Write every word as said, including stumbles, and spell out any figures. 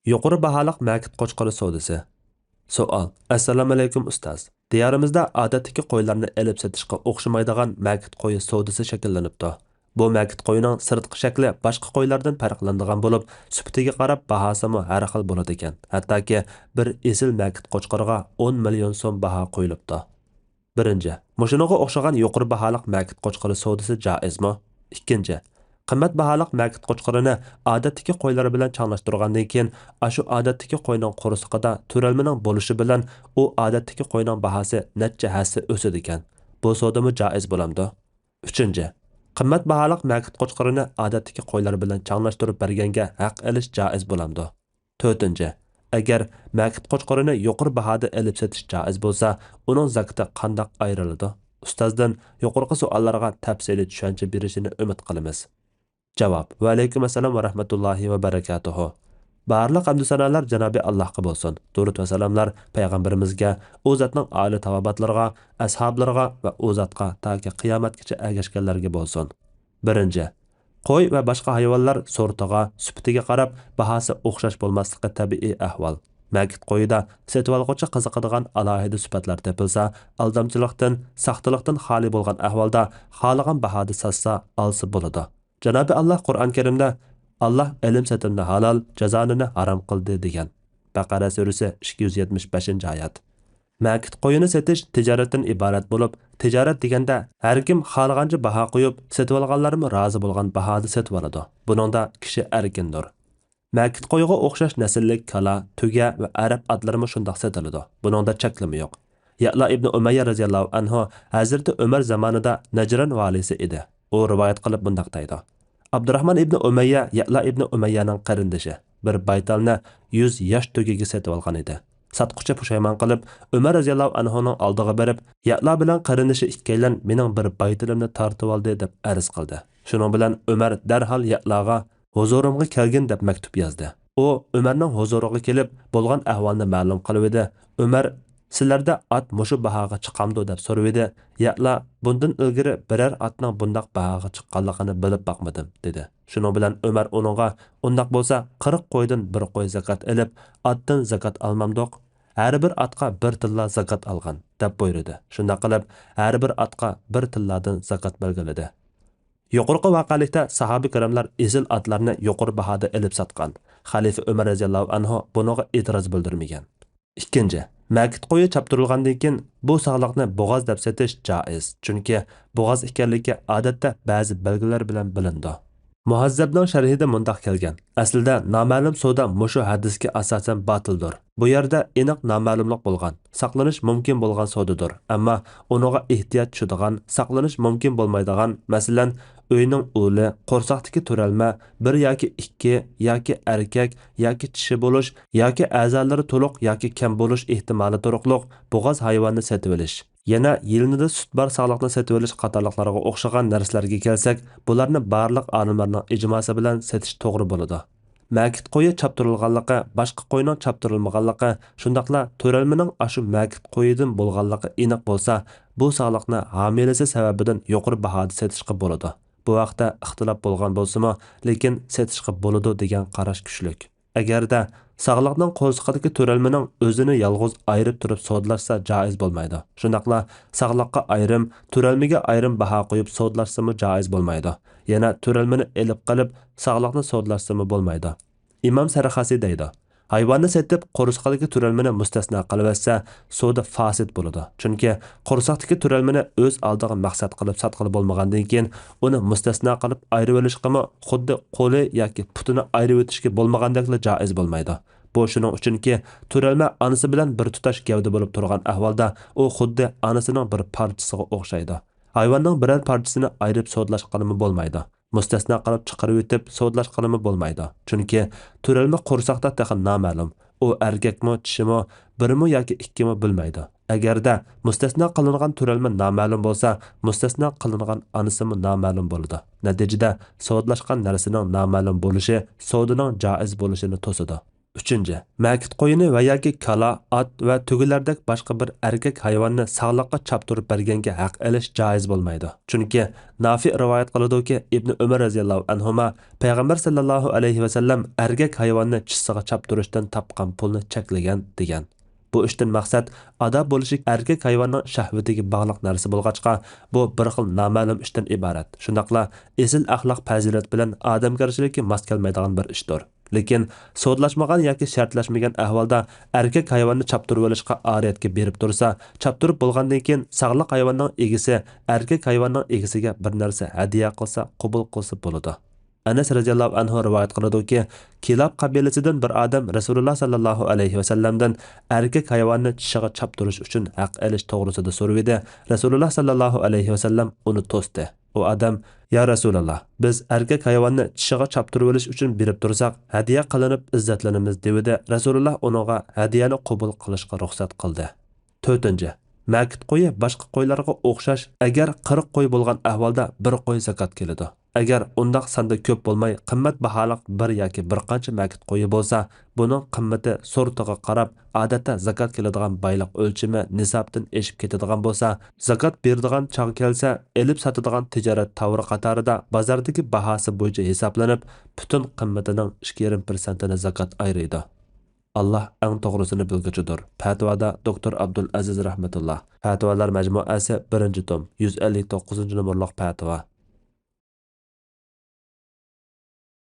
يۇقىرى باھالىق مەكىت قوچقىرى سودىسى. سوئال. ئەسسالامۇئەلەيكۇم ئۇستاز. دىيارىمىزدا ئادەتتىكى قويلارنى ئېلىپ سېتىشقا ئوخشىمايدىغان مەكىت قويى سودىسى شەكىللىنىپتۇ. بۇ مەكىت قويىنىڭ سىرتقى شەكلى باشقا قويلاردىن پەرقلىنىدىغان بولۇپ، سۈپىتىگە قاراپ باھاسىمۇ ھەر خىل بولىدىكەن. ھەتتاكى بىر ئېسىل مەكىت قوچقىرىغا ئون مىليون سوم باھا قويۇلۇپتۇ. بىرىنچى، مۇشۇنىڭغا ئوخشىغان يۇقىرى باھالىق مەكىت قوچقىرى سودىسى جائىزمۇ؟ ئىككىنچى، قىممەت باھالىق مەكىت قوچقىرىنى ئادەتتىكى قويلىرى بىلەن چاڭلاشتۇرغاندىن كېيىن، ئاشۇ ئادەتتىكى قوينىڭ قورسىقىدا تۆرەلمىنىڭ بولۇشى بىلەن ئۇ ئادەتتىكى قوينىڭ باھاسى نەچچە ھەسسە ئۆسىدىكەن. بۇ سودىمۇ جائىز بولامدۇ؟ ئۈچىنچى، قىممەت باھالىق مەكىت قوچقىرىنى ئادەتتىكى قويلار بىلەن چاڭلاشتۇرۇپ بەرگەنگە ھەق ئېلىش جائىز بولامدۇ؟ تۆتىنچى، ئەگەر مەكىت قوچقىرىنى يۇقىرى باھادا ئېلىپ سېتىش جائىز بولسا، ئۇنىڭ زاكىتى قانداق ئايرىلىدۇ؟ ئۇستازدىن يۇقىرىقى سوئاللارغا تەپسىلىي چۈشەنچە بېرىشىنى ئۈمىد قىلىمىز. جاۋاب. ۋەئەلەيكۇم ئەسسالام ۋە رەھمەتۇللاھى ۋە بەرىكاتۇھۇ. بارلىق ھەمدۇ سانالار جانابى ئاللاھقا بولسۇن. دۇرۇت ۋە سالاملار پەيغەمبىرىمىزگە، ئۇ زاتنىڭ ئالىي تاۋابىئاتلىرىغا، ئەسھابلىرىغا ۋە ئۇ زاتقا تاكى قىيامەتكىچە ئەگەشكەنلەرگە بولسۇن. بىرىنچى، قوي ۋە باشقا ھايۋانلار سورتىغا، سۈپىتىگە قاراپ باھاسى ئوخشاش بولماسلىقى تەبىئىي ئەھۋال. مەكىت قويىدا سېتىۋالغۇچى قىزىقىدىغان ئالاھىدە سۈپەتلەر تېپىلسا، ئالدامچىلىقتىن، ساختىلىقتىن خالىي بولغان ئەھۋالدا خالىغان باھادا ساتسا، ئالسا بولىدۇ. جانابى ئاللاھ قۇرئان كەرىمدە، «ئاللاھ ئېلىم سېتىمنى ھالال، جازانىنى ھارام قىلدى» دېگەن. بەقەرە سۈرىسى، ئىككى يۈز يەتمىش بەشىنچى ئايەت. مەكىت قويىنى سېتىش تىجارەتتىن ئىبارەت بولۇپ، تىجارەت دېگەندە ھەركىم خالىغانچە باھا قويۇپ، سېتىۋالغانلارمۇ رازى بولغان باھادا سېتىۋالىدۇ. بۇنىڭدا كىشى ئەركىندۇر. مەكىت قويىغا ئوخشاش نەسىللىك كالا، تۆگە ۋە ئەرەب ئاتلىرىمۇ شۇنداق سېتىلىدۇ. بۇنىڭدا چەكلىمە يوق. يەئلا ئىبنى ئۇمەييە رەزىياللاھۇ ئەنھۇ ھەزرىتى ئۆمەر زامانىدا نەجران ۋالىسى ئىدى. ئۇ رىۋايەت قىلىپ مۇنداق دەيدۇ: ئابدۇراھمان ئىبنى ئۇمەييە يەئلا ئىبنى ئۇمەييەنىڭ قېرىندىشى. بىر بايتالنى يۈز ياش تۆگىگە سېتىۋالغان ئىدى. ساتقۇچى پۇشايمان قىلىپ، ئۆمەر رەزىياللاھۇ ئەنھۇنىڭ ئالدىغا بېرىپ، «يەئلا بىلەن قېرىندىشى ئىككىيلەن مېنىڭ بىر بايتىلىمنى تارتىۋالدى» دەپ ئەرز قىلدى. شۇنىڭ بىلەن ئۆمەر دەرھال يەئلاغا «ھۇزۇرۇمغا كەلگىن» دەپ مەكتۇپ يازدى. ئۇ ئۆمەرنىڭ ھۇزۇرىغا كېلىپ، بولغان ئەھۋالنى مەلۇم قىلىۋىدى. ئۆمەر، «سىلەردە ئات مۇشۇ باھاغا چىقامدۇ؟» دەپ سورىۋىدى. يەئلا، «بۇندىن ئىلگىرى بىرەر ئاتنىڭ بۇنداق باھاغا چىققانلىقىنى بىلىپ باقمىدىم» دېدى. شۇنىڭ بىلەن ئۆمەر ئۇنىڭغا، «ئۇنداق بولسا، قىرىق قويدىن بىر قوي زاكات ئېلىپ، ئاتتىن زاكات ئالمامدۇق؟ ھەر بىر ئاتقا بىر تىللا زاكات ئالغىن» دەپ بۇيرۇدى. شۇنداق قىلىپ، ھەر بىر ئاتقا بىر تىللادىن زاكات بەلگىلىدى. يۇقىرىقى ۋەقەلىكتە ساھابە كىراملار ئېسىل ئاتلارنى يۇقىرى باھادا ئېلىپ ساتقان. خەلىپە ئۆمەر رەزىياللاھۇ ئەنھۇ بۇنىڭغا ئېتىراز بىلدۈرمىگەن. ئىككىنچى، مەكىت قويى چاپتۇرۇلغاندىن كېيىن بۇ ساغلىقنى بوغاز دەپ سېتىش جائىز، چۈنكى بوغاز ئىكەنلىكى ئادەتتە بەزى بەلگىلەر بىلەن بىلىنىدۇ. مۇھەززەبنىڭ شەرھىدە مۇنداق كەلگەن: ئەسلىدە نامەلۇم سودا مۇشۇ ھەدىسكە ئاساسەن باتىلدۇر. بۇ يەردە ئېنىق نامەلۇملۇق بولغان، ساقلىنىش مۇمكىن بولغان سودىدۇر، ئەمما ئۇنىڭغا ئېھتىيات چۈشىدىغان، ساقلىنىش مۇمكىن بولمايدىغان، مەسىلەن، ئۆينىڭ ئۇلى، قورساقتىكى تۆرەلمە، بىر ياكى ئىككى، ياكى ئەركەك، ياكى چىشى بولۇش، ياكى ئەزالىرى تولۇق ياكى كەم بولۇش ئېھتىمالى تۇرۇقلۇق بوغاز ھايۋاننى سېتىۋېلىش، يەنە يېلىنىدا سۈت بار ساغلىقنى سېتىۋېلىش قاتارلىقلارغا ئوخشىغان نەرسىلەرگە كەلسەك، بۇلارنى بارلىق ئالىملارنىڭ ئىجماسى بىلەن سېتىش توغرا بولىدۇ. مەكىت قويى چاپتۇرۇلغانلىقى، باشقا قوينىڭ چاپتۇرۇلمىغانلىقى، شۇنداقلا تۆرەلمىنىڭ ئاشۇ مەكىت قويىدىن بولغانلىقى ئېنىق بولسا، بۇ ساغلىقنى ھامىلىسى سەۋەبىدىن يۇقىرى باھادا سېتىشقا بولىدۇ. بۇ ھەقتە ئىختىلاپ بولغان بولسىمۇ، لېكىن سېتىشقا بولىدۇ دېگەن قاراش كۈچلۈك. ئەگەردە ساغلىقنىڭ قورسىقىدىكى تۆرەلمىنىڭ ئۆزىنى يالغۇز ئايرىپ تۇرۇپ سودىلاشسا جائىز بولمايدۇ. شۇنداقلا ساغلىققا ئايرىم، تۆرەلمىگە ئايرىم باھا قويۇپ سودىلاشسىمۇ جائىز بولمايدۇ. يەنە تۆرەلمىنى ئېلىپ قېلىپ ساغلىقنى سودىلاشسىمۇ بولمايدۇ. ئىمام سەرخاسى دەيدۇ: ھايۋاننى سېتىپ، قورسىقىدىكى تۆرەلمىنى مۇستەسنا قىلىۋەتسە، سودا فاسىد بولىدۇ. چۈنكى قورساقتىكى تۆرەلمىنى ئۆز ئالدىغا مەقسەت قىلىپ ساتقىلى بولمىغاندىن كېيىن، ئۇنى مۇستەسنا قىلىپ ئايرىۋېلىشقىمۇ خۇددى قولى ياكى پۇتىنى ئايرىۋېتىشكە بولمىغاندەكلا جائىز بولمايدۇ. بۇ شۇنىڭ ئۈچۈنكى، تۆرەلمە ئانىسى بىلەن بىر تۇتاش گەۋدە بولۇپ تۇرغان ئەھۋالدا، ئۇ خۇددى ئانىسىنىڭ بىر پارچىسىغا ئوخشايدۇ. ھايۋاننىڭ بىرەر پارچىسىنى ئايرىپ سودىلاشقىلىمۇ بولمايدۇ. مۇستەسنا قىلىپ چىقىرىۋېتىپ سودىلاشقىلىمۇ بولمايدۇ. چۈنكى تۆرەلمە قورساقتا تېخى نامەلۇم. ئۇ ئەركەكمۇ، چىشىمۇ، بىرمۇ ياكى ئىككىمۇ بىلمەيدۇ. ئەگەردە مۇستەسنا قىلىنغان تۆرەلمە نامەلۇم بولسا، مۇستەسنا قىلىنغان ئانىسىمۇ نامەلۇم بولىدۇ. نەتىجىدە سودىلاشقان نەرسىنىڭ نامەلۇم بولۇشى سودىنىڭ جائىز بولۇشىنى توسىدۇ. ئۈچىنچى، مەكىت قويىنى ۋە ياكى كالا، ئات ۋە تۆگىلەردەك باشقا بىر ئەركەك ھايۋاننى ساغلىققا چاپتۇرۇپ بەرگەنگە ھەق ئېلىش جائىز بولمايدۇ. چۈنكى نافىئ رىۋايەت قىلىدۇكى، ئىبنى ئۆمەر رەزىياللاھۇ ئەنھۇما پەيغەمبەر سەللەللاھۇ ئەلەيھى ۋەسەللەم ئەركەك ھايۋاننى چىشىغا چاپتۇرۇشتىن تاپقان پۇلنى چەكلىگەن، دېگەن. بۇ ئىشتىن مەقسەت ئادا بولۇشى ئەركەك ھايۋاننىڭ شەھۋىتىگە باغلىق نەرسە بولغاچقا، بۇ بىر خىل نامەلۇم ئىشتىن ئىبارەت. شۇنداقلا ئېسىل ئەخلاق پەزىلەت بىلەن ئادەمگەرچىلىككە ماس كەلمەيدىغان بىر ئىشتۇر. لېكىن سودىلاشمىغان ياكى شەرتلەشمىگەن ئەھۋالدا ئەركەك ھايۋاننى چاپتۇرۇۋېلىشقا ئارىيەتكە بېرىپ تۇرسا، چاپتۇرۇپ بولغاندىن كېيىن ساغلىق ھايۋاننىڭ ئىگىسى ئەركەك ھايۋاننىڭ ئىگىسىگە بىر نەرسە ھەدىيە قىلسا، قوبۇل قىلسا بولىدۇ. ئەنەس رەزىياللاھۇ ئەنھۇ رىۋايەت قىلىدۇكى، كىلاب قەبىلىسىدىن بىر ئادەم رەسۇلۇللا سەللەللاھۇ ئەلەيھى ۋەسەللەمدىن ئەركەك ھايۋاننى چىشىغا چاپتۇرۇش ئۈچۈن ھەق ئېلىش توغرىسىدا سورىۋىدى. رەسۇلۇللا سەللەللاھۇ ئەلەيھى ۋەسەللەم ئۇنى توستى. ئۇ ئادەم، يا رەسۇلاللا، بىز ئەركەك ھايۋاننى چىشىغا چاپتۇرۇۋېلىش ئۈچۈن بېرىپ تۇرساق، ھەدىيە قىلىنىپ ئىززەتلىنىمىز، دېۋىدى. رەسۇلۇللا ئۇنىڭغا ھەدىيەنى قوبۇل قىلىشقا رۇخسەت قىلدى. تۆتىنچى، مەكىت قويى باشقا قويلارغا ئوخشاش، ئەگەر قىرىق قوي بولغان ئەھۋالدا بىر قوي زاكات كېلىدۇ. ئەگەر ئۇنداق ساندا كۆپ بولماي، قىممەت باھالىق بىر ياكى بىر قانچە مەكىت قويى بولسا، بۇنىڭ قىممىتى سورتىغا قاراپ، ئادەتتە زاكات كېلىدىغان بايلىق ئۆلچىمى نىسابتىن ئېشىپ كېتىدىغان بولسا، زاكات بېرىدىغان چاغ كەلسە، ئېلىپ ساتىدىغان تىجارەت تاۋىرى قاتارىدا بازاردىكى باھاسى بويىچە ھېسابلىنىپ، پۈتۈن قىممىتىنىڭ ئىككى يېرىم پىرسەنتىنى زاكات ئايرىيدۇ. ئاللا ئەڭ توغرىسىنى بىلگۈچىدۇر. پەتىۋادا دوكتور ئابدۇل ئەزىز رەھمەتۇللا. پەتىۋالار مەجمۇئەسى، بىرىنچى توم، يۈز ئەللىك توققۇزىنچى نومۇرلۇق پەتىۋا.